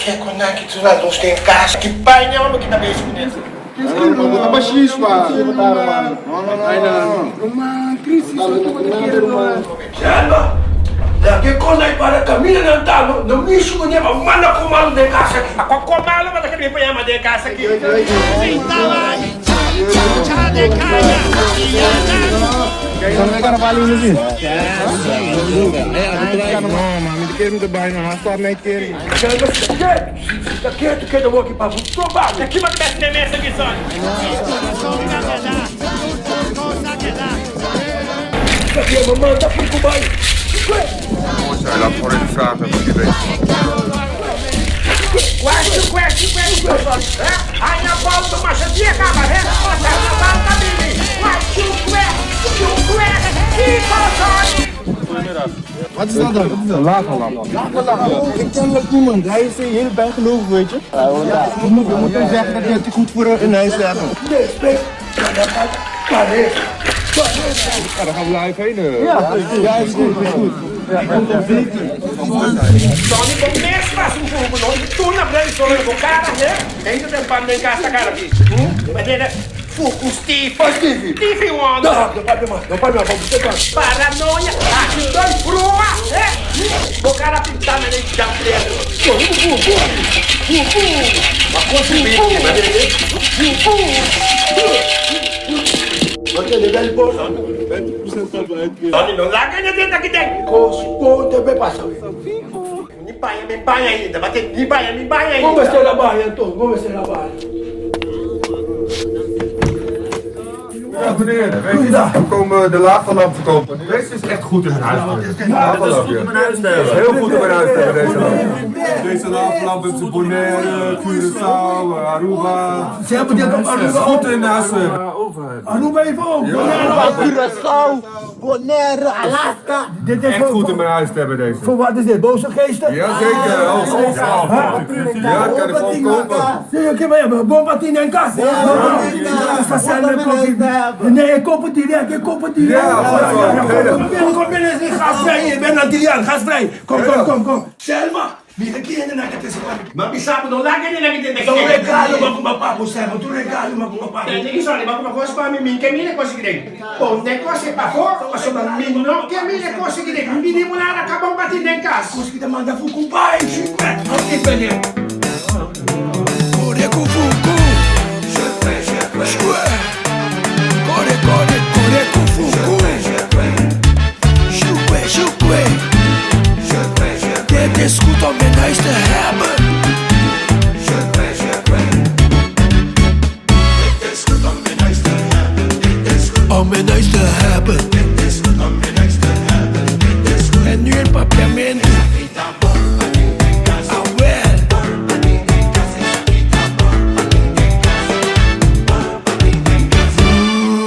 Kiko nan ki tuna lus den kas? Ki paña bo kita bezig kuné? Selma, laga e kos ai para kaminda nan ta no no mishi kuné pa manda komando den kas aki. Akua komando bo ta kere pa yama den kas aki? Wat is dat dan? Wat is dat? Lavalamp. Lavalamp. Ik ken wel iemand, hij is heel bijgelovig, weet je. Ja, je moet, je moet hem zeggen dat het goed voor een huis te hebben. Ja, daar gaan we live heen. Ja, ja, is goed, is goed. Ja, komt er zeker. Tony bo mes pasa un fugu no i tur na brei solo bo cara he hende den pan den casa cara aki manera fuku Steve Stevie Wonder No papia mas, no papia mas, bo ta paranoia aki doy brua he bo cara pinta manera jan preto fuku fuku fuku Tony no laga e den aki den. Kos bon te be pasa we. Ni baña mi baña ainda, bate ni baña mi baña Kon ainda. mester a baña anto? Kon mester a baña? Ja, meneer, weet u, we komen de lavalamp verkopen. Deze is echt goed in huis. Ja, dat is goed om in huis te hebben. Heel goed om in huis te hebben, deze lamp. Deze lavalamp heeft ze Bonaire, Curaçao, Aruba. Ze hebben dit op Het is Aruba goed ook. in huis te hebben. Aruba heeft ook. Curaçao, Bonaire, Alaska. Dit is Echt voor, goed om in huis te hebben, deze. voor wat is dit? Boze geesten? Jazeker, oh, overal. Ja, kan ik gewoon kopen. Nee, oké, maar ja, bomba tien en kas. Nee, ik koop het direct, ik koop het direct. Ja, goed zo. Kom binnen, kom binnen, gasvrij, ik ben Antilliaan, gasvrij. Kom, kom, kom, kom. Selma, mira quién es que te se Ma bisa bo no laga e den aki den Un regalo ma con papá, bo Selma, un regalo ma con papá. Tende ki sorry, ma kuma kos pa mi min ke mire kos ki den. Pone kos e pafó, pasobra mi no ke mire kos ki den. Mi bini bo nada ka bon bati den kas. Kos ki te manda fuku bai, chico. Oké, meneer. Kore ku fuku. Shwe. Kore, kore, kore ku fuku. Shwe, shwe. Dit is goed om in huis te hebben. Om in huis te hebben. En nu het papiamento. Awel.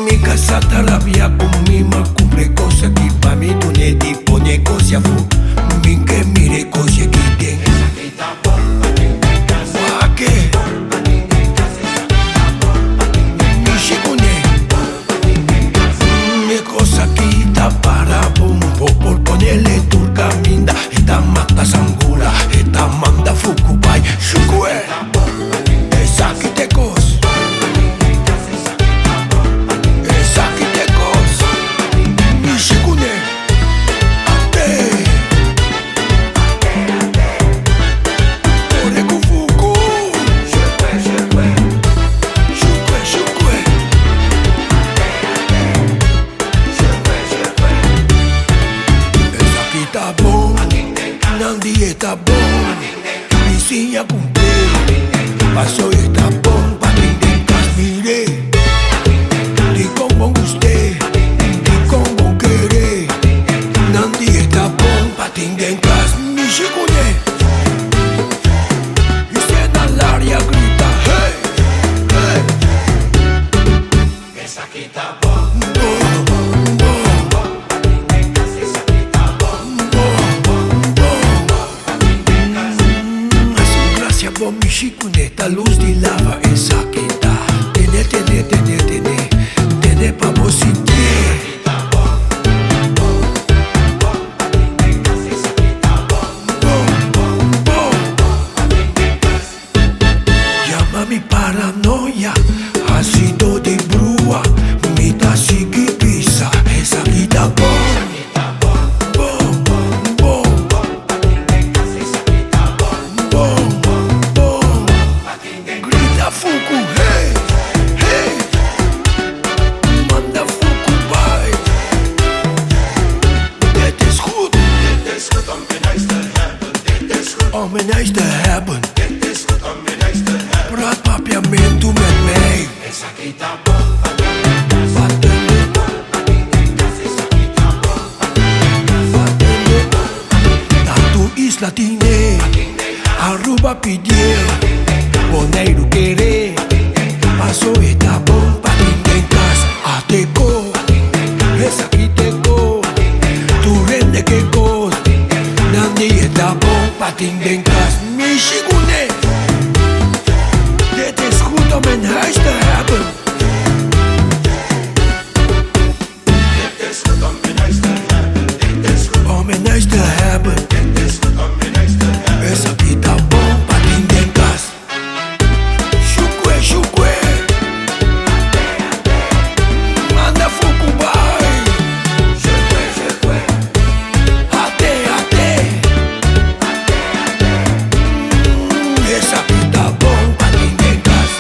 Mi casa ta rabia ku mi m'a kumpra e kos aki pa mi dune di pone kos afó. Mi ke mira e kos aki den. Wak-e. Mishi kuné. E kos aki ta para bon. Bo por ponele tur kaminda. E ta mata sangura. E ta manda fuku bai. Shukue. Esaki t'e kos. Esaki t'e kos. Mishi kuné. Ate. Kore ku fuku. Shukue, shukue. Esaki ta bon. Nan di e ta bon. Bisiña kumpr'é. Paso e ta bon pa tin den kas. Mir'é. Dikon bon gust'é. Dikon bon ker'é. Nan di e ta bon pa tin den kas. Mishi kuné. I sena laria grita, Hey! Hey! Bon, bon. Bon, bon. Su gracia bo mishi kuné ta lus di lava esaki ta. Tene, tene, tene, tene, tene pa bo sintié. Bon, bon. in huis te hebben. Dit is goed om in huis te hebben. Praat papiamento met mij. Wat een Wat een Tatu isla tine Aruba pidie Boneiru kere Paso eta bon pa tin den kas Ateko Esaki teko Tu rende ke kos Nandi eta bon pa tin den kas Michigune Dit is goed om in huis te hebben. Dit is goed om in huis te hebben. Dit is goed om in huis te hebben. Dit is goed om in huis te hebben. Esaki ta bon pa tin den kas. Shukwe, shukwe. Manda fuku bai. Shukwe, shukwe. Ate, ate. Esaki ta bon pa tin den kas.